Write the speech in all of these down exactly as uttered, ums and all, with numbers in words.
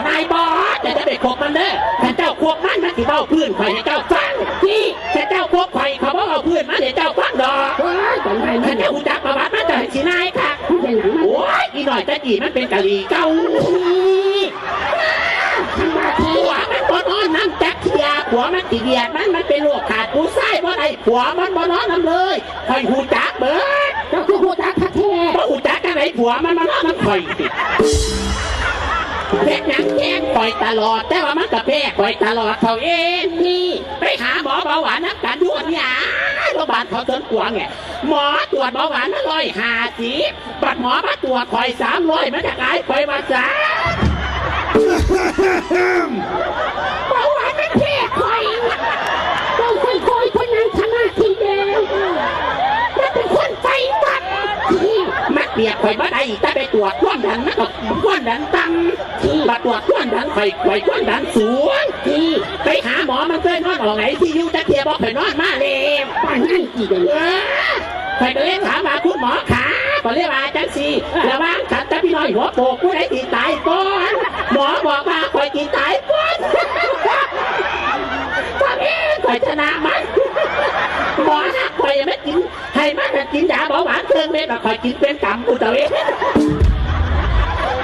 นายบอส แต่จะไปคบมันเด้อ ถ้าเจ้าคบมัน มันสิเว้าพื้นข่อยให้เจ้าฟัง นี่ ถ้าเจ้าคบข่อย เขาบ่เว้าพื้นมันให้เจ้าฟังดอก โอ้ย จังได๋ ถ้าเจ้ารู้จักประวัติมัน เจ้าเห็นสินายคัก มันเป็นหยังมัน โอ้ย อีน้อยตะกี้มันเป็นกะหรี่เก่า ผัวมันบ่นอนนำจักเทื่อ ผัวมันขี้เดียด มัน มันเป็นโรคขาดผู้ชายบ่ได้ ผัวมันบ่นอนนำเลย ข่อยรู้จักเบิด เจ้าคือรู้จักคักแท้ บ่รู้จักจังได๋ ผัวมันมานอนนำข่อยติ เฮ็ดหยังแกล้งข่อยตลอด แต่ว่ามันก็แพ้ข่อยตลอด เฒ่าเอมนี่ ไปหาหมอเบาหวานนำกันอยู่เนี่ย โรงพยาบาลเขาสวนกวางเนี่ย หมอตรวจเบาหวานมา ร้อยห้าสิบ บัดหมอมาตรวจข่อย สามร้อย มันจะกลายข่อยว่าซะ เบาหวานมันแพ้ข่อย เจ้าค่อยๆ ค่อยนั่งสมาธิแน่ มันเป็นคนใจตัน มันเปรียบข่อยบ่ได้ แต่ไปตรวจความดัน มันก็ความดันต่ำ มาตรวจความดันข่อย ข่อยความดันสูง ไปหาหมอมันเคยนอนออกไหนที่อยู่จักเทื่อบ่ ข่อยนอนมาแล้ว ปานนั้นติเด้อ เออ ข่อยก็เลยถามว่า "คุณหมอขา" ก็เลยว่าจังซี่ "ระหว่างฉันกับพี่น้อยหัวโปก ผู้ใดสิตายก่อน" หมอบอกว่า "ข่อยสิตายก่อน" ก็เอ๊ะ ข่อยชนะมัน หมอหักข่อยยังไม่กิน ให้มันน่ะกินยาเบาหวานเครื่องเม็ด แล้วข่อยกินเป็นกำ กูตะเวน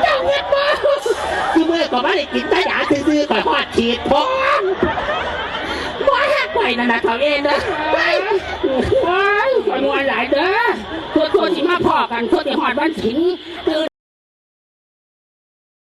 เจ้าเงินบ่ คือมื้อก็บ่ได้กินแต่ยาซื่อๆ ข่อยฮอดฉีดพร้อม บ่ฮักข่อยนั่นน่ะ เฒ่าเอนเด้อ โอ้ย ข่อยม่วนหลายเด้อ ทั่วๆ สิมาพ้อกัน ทั่วสิฮอดวันศีล